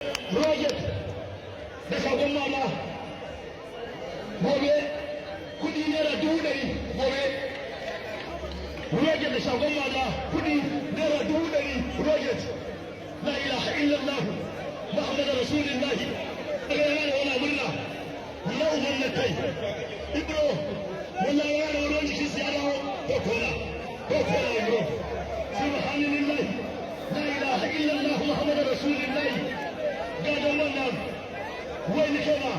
Roget da Shagon Mama, gobe kudi ₦100,000. Gobe Roget da Shagon Mama, kudi ₦100,000. Roget, la ilaha illallah Muhammadu Rasulullahi. Daga yana da wani murna na uban na kai Ibro, wallahi yana da wani jikin ya dawo ko kola ko kola. Ibro, subhanallahi, la ilaha illallah Muhammadu Rasulullahi. Ga dan wannan wai ni kaina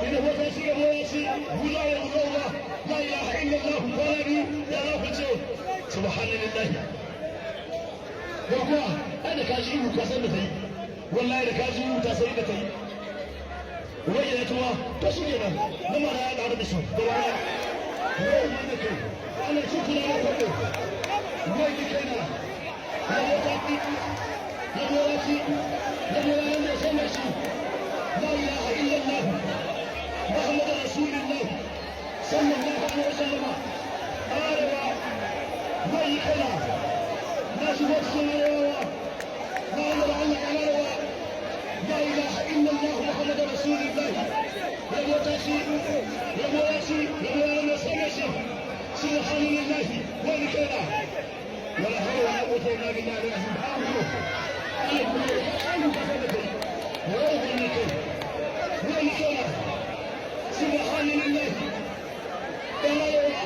ina wata shi gaba ya ci guda ya guda. La ilaha illallah. Kwana biyu ya za ku ce subhanallahi. Ko kuwa ai da kaji ihu ka san da ta yi, wallahi da kaji ihu ta sai da ta yi. Wai ya tuwa to shi kenan na mara ya ƙaru da su gaba ɗaya. Wai wanda kai ana ci kula da kwaɗo. Wai ni kaina na wata fi na ya ci na ya mai sama shi. La ilaha illallah Muhammadu Rasulullah sallallahu alaihi wasallam. Arewa, wai kaina na shigo cikin arewa na Allah Allah ya arewa. La ilaha illallah Muhammadu Rasulullah. Rabo ta ci, rabo ya ci, rabo ya mai sama shi. Subhanallahi, wani kaina wala hawla wala quwwata illa billah al-azim. Wani kaina, subhanallahi, dan arewa,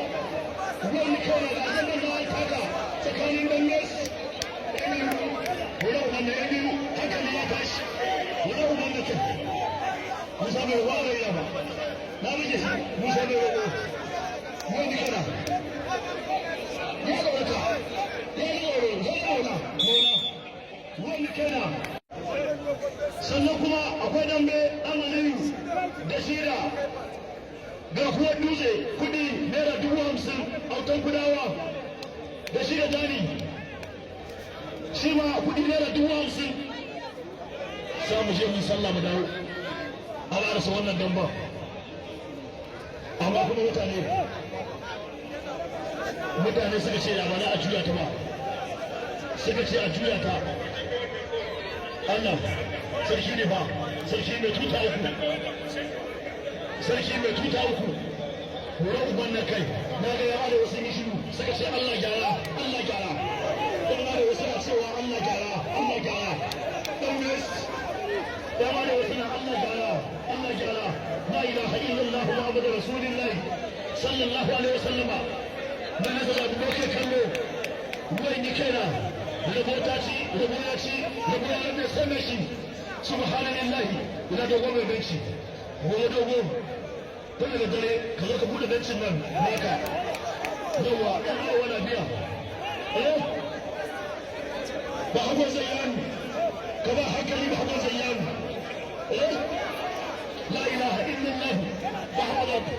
wani kaina ga zaman da taka tsakanin dan Messi wala uban da biyu hankali ya tashi. Wala uban da kai Musa bai roƙo a ba na rike shi. Musa bai roƙo. Wani kana ya gaurata ya gauro ya gauna gauna. Wani kana. Sannan kuma akwai dambe ɗan Aliyu da shida Garkuwar Dutse, kudi ₦50,000. Autan Kudawa da shi da Jani, shi ma kudi ₦50,000. Sa mu je mu sallah, mu dawo a rasa wannan damban. Amma kuma mutane suka ce da ba za a juya ta ba, suka ce a juya ta. Allah sarki ne ba, sarki mai tuta uku, sarki mai tuta uku. Wurin uban na kai na ga yan arewa sun yi shiru, suka ce Allah gyara, Allah gyara. Dan arewa suna cewa Allah gyara, Allah gyara. Dan west, yan arewa suna Allah gyara, Allah gyara. La ilaha illallah Muhammadu Rasulullah sallallahu alaihi wasallama. Na nasa da ke kallo. Wai ni kaina rabo ta ci, rabo ya ci, rabo ya rabe sama shi. Subhanallahi. Ina dogo mai benci, gobe dogo tun daga dare ka zo ka bude bencin nan naka. Yawa ɗan arewa na biya. Eh, ba hagon Zayyanu, ka ba hankali ba hagon Zayyanu. Eh, la ilaha illallah Muhammadu.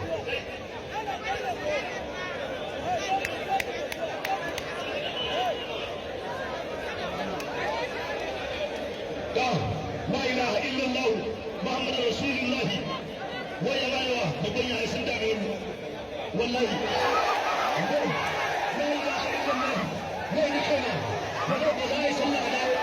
La ilaha illallah Muhammadu Rasulullah. Wai ya rayuwa babban yaya sun dame mu wallahi. La ilaha illallah. Wai ni kaina ba za a yi sallah a dawo.